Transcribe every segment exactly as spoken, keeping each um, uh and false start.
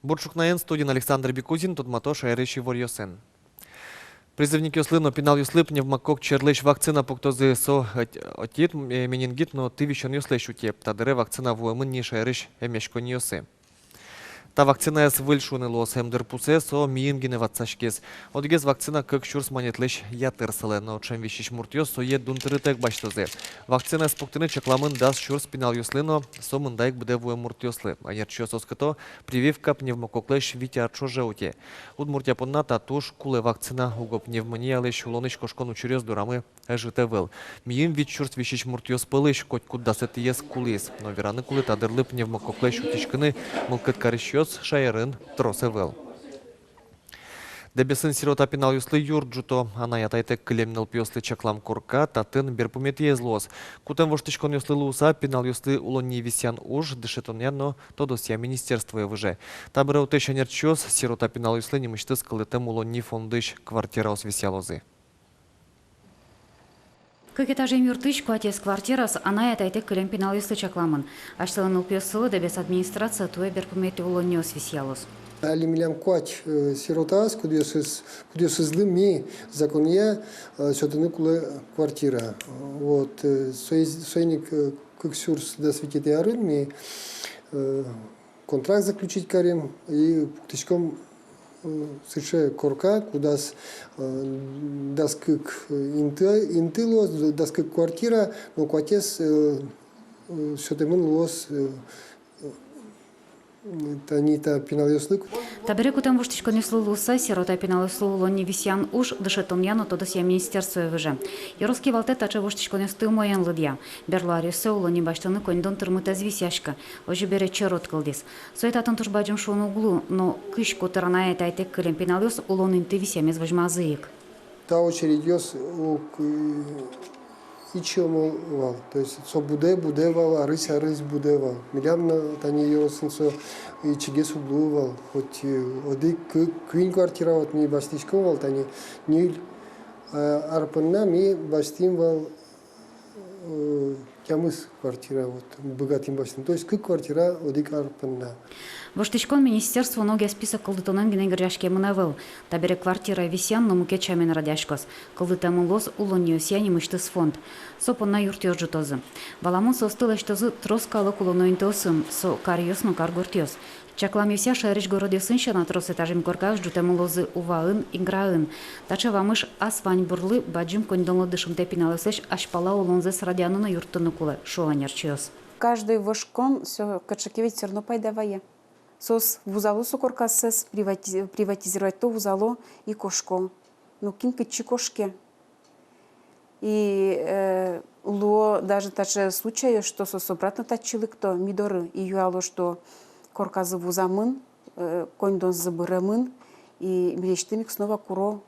Бур ӵукнаен, студиын Александр Бекузин, тодмато шаерысь иворъёсын. Призывникъёслы но пиналъёслы пневмококк черлэсь вакцина пуктозы. Со ӧт-, отит, э, менингит но ты висёнъёслэсь уте. Та дыре вакцина вуэмын ни шаерысь эмъяськонниосы. Та вакцинаез выль, шуыны луоз, эмдырпусэ со миым гинэ ватсаськиз. Одӥгез вакцина кык сюрс манетлэсь ятыр сылэ, но ӵем висись муртъёс сое дун тырытэк басьтозы. Вакцинаез пуктыны чакламын дас сюрс пиналъёслы но, со мында ик быдэ вуэм муртъёслы. Ӧнерчиос оскыто, прививка пневмококклэсь вить ар ӵоже уте. Удмуртия понна та туж кулэ вакцина, уго пневмониялэсь улонысь кошкон учыръёс дорамы ӧжыт ӧвӧл. Миым вить сюрс висись муртъёс пӧлысь котькуд дасэтӥез кулӥз. Но вераны кулэ, та дырлы пневмококклэсь утиськыны мылкыд карисьёс шаерын трос ӧвӧл. Дэбесын сирота пиналъёслы юрт ӝуто. Анай-атайтэк кылем нылпиослы чаклам корка татын берпуметӥез луоз. Кутэм воштӥськонъёслы луыса, пиналъёслы улонни висъян уж дышетонъя но тодосъя министерствое выже. Табере отысь ӧнерчиос сирота пиналъёслы нимысьтыз кылдытэм улонни фондысь квартираос висъялозы. Кык этажъем юртысь куатез квартираос анай-атайтэк кылем пиналъёслы чакламын. Асьтэлэн нылпиоссылы Дэбес администрация туэ берпуметӥ улонниос висъялоз. Али милям куать, э, сиротаос, кудъёсыз, кудъёсызлы ми законъя, э, сётыны кулэ квартира. Вот, э, соиз-, соин ик, э, кык сюрс дас витетӥ арын ми, э, контракт заключить карим и пуктӥськом, э, сыӵе корка, кудаз, э, дас кык, э, инты, инты луоз, дас кык квартира, но куатез, э, э, сётэмын луоз, э, э, тани та пиналъёслы. Табере кутэм воштӥськонъёслы луыса, сирота пиналъёслы улонни висъян уж дышетонъя но тодосъя министерствое выже. Ёрос кивалтэт таӵе воштӥськонъёсты умоен лыдъя. Берло аръёсы улонни басьтыны коньдон тырмытэз висъяське. Озьы бере черод кылдӥз. Сое татын туж бадӟым шуыны уг луы, но кызь котыр анай-атайтэк кылем пиналъёс улон инты висъямез возьмазы ик. Та очередьёс уг, э, ичиомы вал. То есть со будэ, будэ вал, арысь, арысь будэ вал. Милям но тани ёросын со ичигес уг луы вал. Хоть, э, одӥг, кы-, куинь квартира вот ми басьтӥськом вал, тани ньыль, э, ар понна ми басьтӥм вал, э, тямыс квартира, вот, быгатӥм басьтыны. То есть кык квартира одӥг ар понна. Воштӥськон министерствоын огъя список кылдытонэн гинэ герӟаськемын ӧвӧл. Табере квартира висъян но мукет сямен радъяськоз. Кылдытэмын луоз улонниосъя нимысьтыз фонд. Со понна юртъёс ӝутозы. Валамон, соосты лэсьтозы трос калык улоно интыосын, со каръёс но каргуртъёс. Чакламъёсъя, шаерысь городъёсын сяна трос этажъем коркаос ӝутэмын луозы Уваын, Играын. Таӵе вамыш ас ваньбурлы бадӟым коньдонлы дышымтэ пиналъёслэсь азьпала улонзэс радъяны но юрттыны кулэ, шуо ӧнерчиос. Каждый вожкон со кыӵе ке ведь всё равно пайда вае. Соос вузало со коркаоссэс, привати-, приватизировать-то вузало и кошко. Ну, кин кытчы кошке. И, э, луо даже таӵе случай, что соос обратно татчы лыкто, ми доры, и юало, что корказы вузамын, э, коньдонзы быремын, и милесьтым ик снова куро,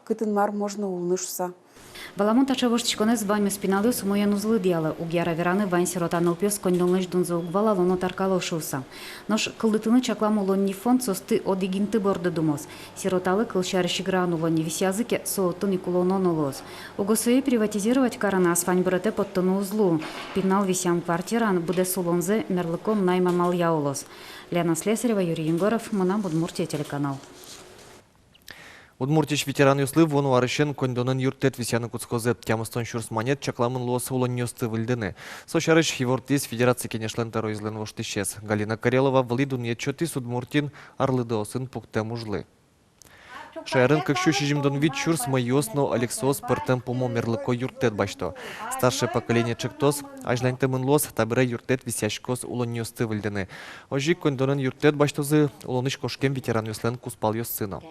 кытын мар можно улыны шуыса. Валамон, таӵе воштӥськонэз ваньмыз пиналъёс умоен уз лыдъялэ, уг яра вераны, вань сирота нылпиос коньдонлэсь дунзэ уг валало но таркало шуыса. Нош кылдытыны чаклам улонни фонд соосты одӥг инты борды думоз. Сироталы, кылсярысь, Играын улонни висъязы ке, со отын ик улоно но луоз. Уго сое приватизировать карыны, ас ваньбурэтэ поттыны уз луы. Пинал висъям квартираын быдэс улонзэ мерлыко найм амалъя улоз. Лена Слесарева, Юрий Егоров, «Мынам Удмуртие» телеканал. Удмуртиысь ветеранъёслы вуоно арысен коньдонэн юрттэт висъяны кутскозы. Тямыстон сюрс манет чакламын луоз улонниосты выльдыны. Со сярысь ивортӥз Федерация Кенешлэн тӧроезлэн воштӥсез. Галина Карелова вылӥ дунъет сётӥз Удмуртиын арлыдоосын пуктэм ужлы. Шаерын кык сю сизьымдон вить сюрс мӧйыос но ӧлексоос пӧртэм пумо мерлыко юрттэт басьто. Старшее поколение ӵектос азьланьтэмын луоз, табере юрттэт висъяськоз улонниосты выльдыны. Озьы ик коньдонэн юрттэт басьтозы улонысь кошкем ветеранъёслэн кузпалъёссы но.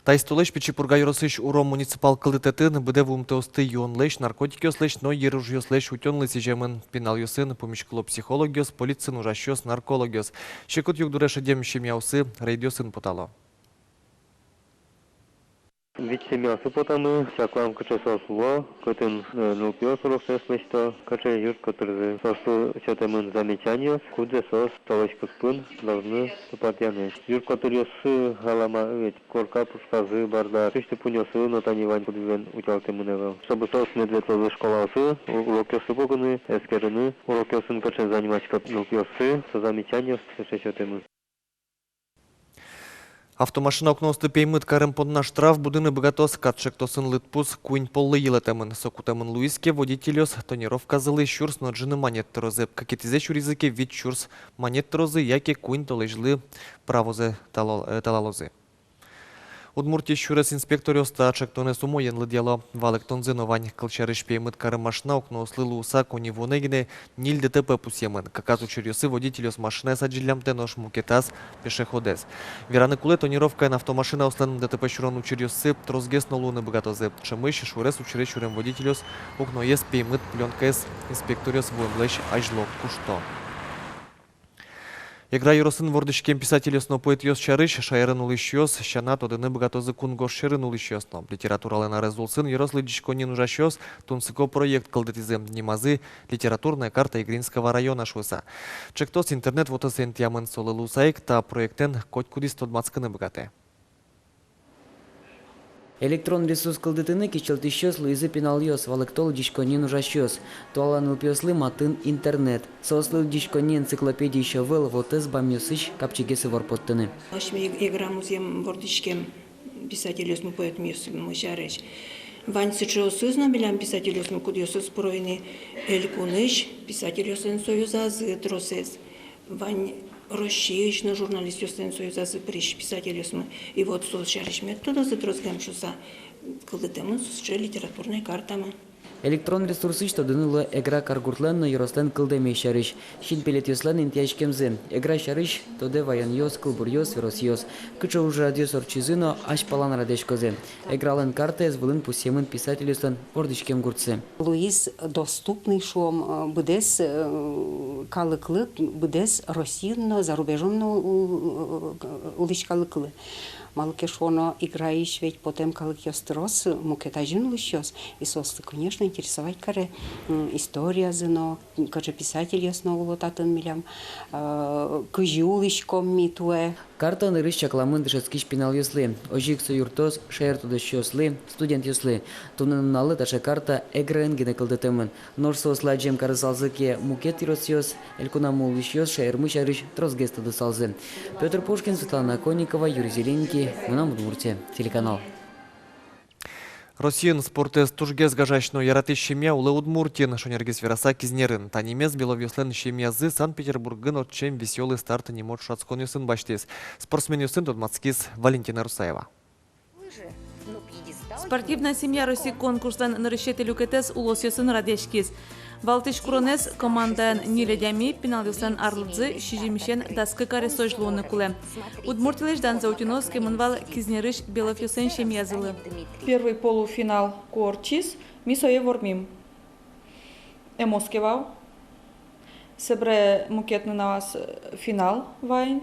Таиз толэзь Пичи Пурга ёросысь Уром муниципал кылдытэтын быдэ вуымтэосты юонлэсь, наркотикъёслэсь но йыружъёслэсь утёнлы сӥземын. Пиналъёсын пумиськыло психологъёс, полициын ужасьёс, наркологъёс. Секыт югдуре шедем семьяосы рейдъёсын потало. Вить семьяосы потамы, чаклам, кыӵе соос уло, кытын, э, нылпиос уроксэс лэсьто, кыӵе юрт-котырзы. Соослы сётэмын замечаниос, кудзэ соос толэзь куспын должны тупатъяны. Юрт-котыръёссы алама ведь корка пушказы бардак, кышты пуньыоссы но тани вань, кудӥзлэн утялтэмын ӧвӧл. Чтобы соос мед ветлозы школаосы, у-, урокъёссы погыны, эскерыны, урокъёсын кыӵе заниматься каро нылпиоссы, со замечаниос сыӵе сётэмын. Автомашина укноосты пеймыт карем понна штраф будыны быгатоз кат чектосын лыдпус куинь поллы йылэтэмын. Со кутэмын луиз ке, водительёс тонировказылы сюрс но ӝыны манет тырозы, кыкетӥзэ сюризы ке, вить сюрс манет тырозы яке куинь толэзьлы правозэ талал-, э, талалозы. Удмуртиысь сюрес инспекторъёс та чектонэз умоен лыдъяло. Валэктонзы но вань. Кылсярысь, пеймыт карем машина укноослы луыса коньывуонэ гинэ ньыль ДТП пусъемын. Кыказ учыръёсы водительёс машинаез адӟиллямтэ, нош мукетаз пешеходэз. Вераны кулэ, тонировкаен автомашинаослэн ДТП сюрон учыръёссы тросгес но луыны быгатозы. Ӵемысь сюрес учыре сюрем водительёс укноез пеймыт плёнкаез инспекторъёс вуэмлэсь азьло кушто. Эгра ёросын вордӥськем писательёс но поэтъёс сярысь шаерын улӥсьёс сяна тодыны быгатозы кунгож сьӧрын улӥсьёс но. Литературалэн арез улсын ёрос лыдӟиськонниын ужасьёс тунсыко проект кылдытӥзы. Нимазы «Литературная карта Игринского района» шуыса. Чектос интернет вотэсэ интыямын. Солы луыса ик та проектэн котькудӥз тодматскыны быгатэ. Электрон ресурс кылдытыны кичӧлтӥсьёс луизы пиналъёс, валэкто лыдӟиськонниын ужасьёс. Туала нылпиослы матын интернет. Соослы лыдӟиськонни, энциклопедиысь ӧвӧл, вотэс бамъёсысь капчигес ивор поттыны. Асьме Эгра музъем вордӥськем писательёсмы, поэтмиосмы сярысь. Вань сыӵеосыз но милям писательёсмы, кудъёсыз пыро ини Элькунысь писательёслэн союзазы тросэз. Вань Россиысь но журналистъёслэн союзазы пырись писательёсмы. И вот соос сярысь мед тодозы тросгем шуыса, кылдытэмын сыӵе литературной картамы. Электрон ресурсысь тодыны луэ Эгра каргуртлэн но ёрослэн кылдэмез сярысь, синпелетъёслэн интыяськемзы. Эгра сярысь тодэ ваёнъёс, кылбуръёс, веросъёс. Кыӵе ужрадъёс ортчизы но азьпалан радъяськозы. Эгралэн картаез вылын пусъемын писательёслэн вордӥськем гуртсы. Луиз доступный, шуом, э, быдэс, э, калыклы, быдэс Россиын но, за рубежом но у-, у-, улӥсь калыклы. Малы ке шуоно, Играысь ведь потэм калыкъёс трос, мукет азьын улӥсьёс, и соослы, конечно, интересовать каре, м, историязы но, кыӵе писательёс но уло татын милям, э, кызьы улӥськом ми туэ. Карта нырысь чакламын дышетскись пиналъёслы, озьы ик со юрттоз шаертодосчиослы, студентъёслы. Туннэ нуналлы таӵе карта Эграын гинэ кылдытэмын. Нош соослы адӟем карысалзы ке мукет ёросъёс, элькунамы улӥсьёс шаермы сярысь тросгес тодысалзы. Пётр Пушкин, Светлана Оконникова, Юрий Зеленский, «Мынам Удмуртие» телеканал. Россиын спортэз тужгес гажась но яратӥсь семья улэ Удмуртиын, шонергес вераса, Кизнерын. Та нимез Беловъёслэн семьязы Санкт-Петербургын ортчем «Весёлый старт» нимо ӵошатсконъёсын басьтӥз. Спортсменъёсын тодматскиз Валентина Русаева. «Спортивная семья» Россиысь конкурслэн нырысетӥ люкетэз улосъёсын радъяськиз. Валтӥсь куронэз: командаын ньыль адями, пиналъёслэн арлыдзы сизьымысен дас кык аресозь луыны кулэ. Удмуртилэсь данзэ утьыны оскемын вал Кизнерысь Беловъёслэн семьязылы. Первый полуфинал ку ортчиз, ми сое вормим. Эм оске вал. Собере мукет нуналаз, э, финал вань.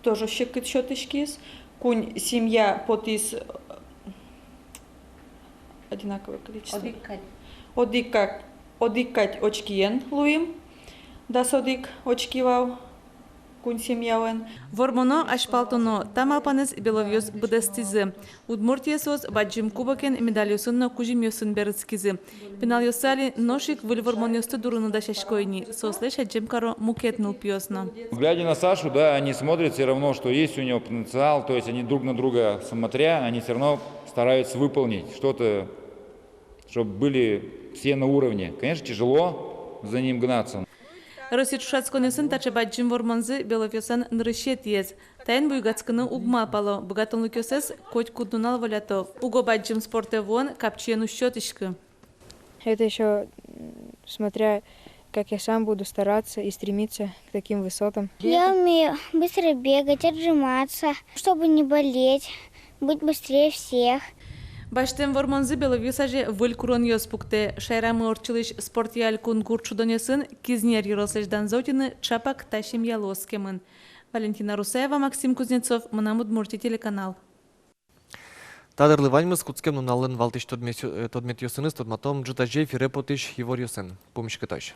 Тоже секыт сётӥськиз. Куинь семья потӥз, э, одинаковое количество. Одӥг кадь. Одӥг кадь, одӥг кадь очкиен луим. Дас одӥг очки вал куинь семьялэн. Вормоно, азьпалтоно — та малпанэз Беловъёс быдэстӥзы. Удмуртие соос бадӟым кубокен, медальёсын но кузьымъёсын берытскизы. Пиналъёссы али нош ик выль вормонъёсты дурыны дасясько ини, соослэсь адӟем каро мукет нылпиос но. Глядя на Сашу, да, они смотрят всё равно, что есть у него потенциал, то есть они друг на друга смотря, они всё равно стараются выполнить что-то, чтобы были все на уровне. Конечно, тяжело за ним гнаться. Россиысь ӵошатсконъёсын таӵе бадӟым вормонзы Беловъёслэн нырысетӥез. Таин буйгатскыны уг малпало, быгатонлыкъёссэс котькуд нунал волято. Уго бадӟым спортэ вуон капчиен уз сётӥськы. Это ещё, м, смотря, как я сам буду стараться и стремиться к таким высотам. Я умею быстро бегать, отжиматься, чтобы не болеть, быть быстрее всех. Басьтэм вормонзы Беловъёс азе выль куронъёс пуктэ. Шаерамы ортчылӥсь «Спортъя» элькун гурт шудонъёсын Кизнер ёрослэсь данзэ утьыны чапак та семьялы оскемын. Валентина Русаева, Максим Кузнецов, «Мынам Удмуртие» телеканал. Та дырлы ваньмыз. Кутскем нуналлэн валтӥсь тодмет-, э, тодметъёсыныз тодматом ӝытазе эфире потӥсь иворъёсын. Пумиськытозь.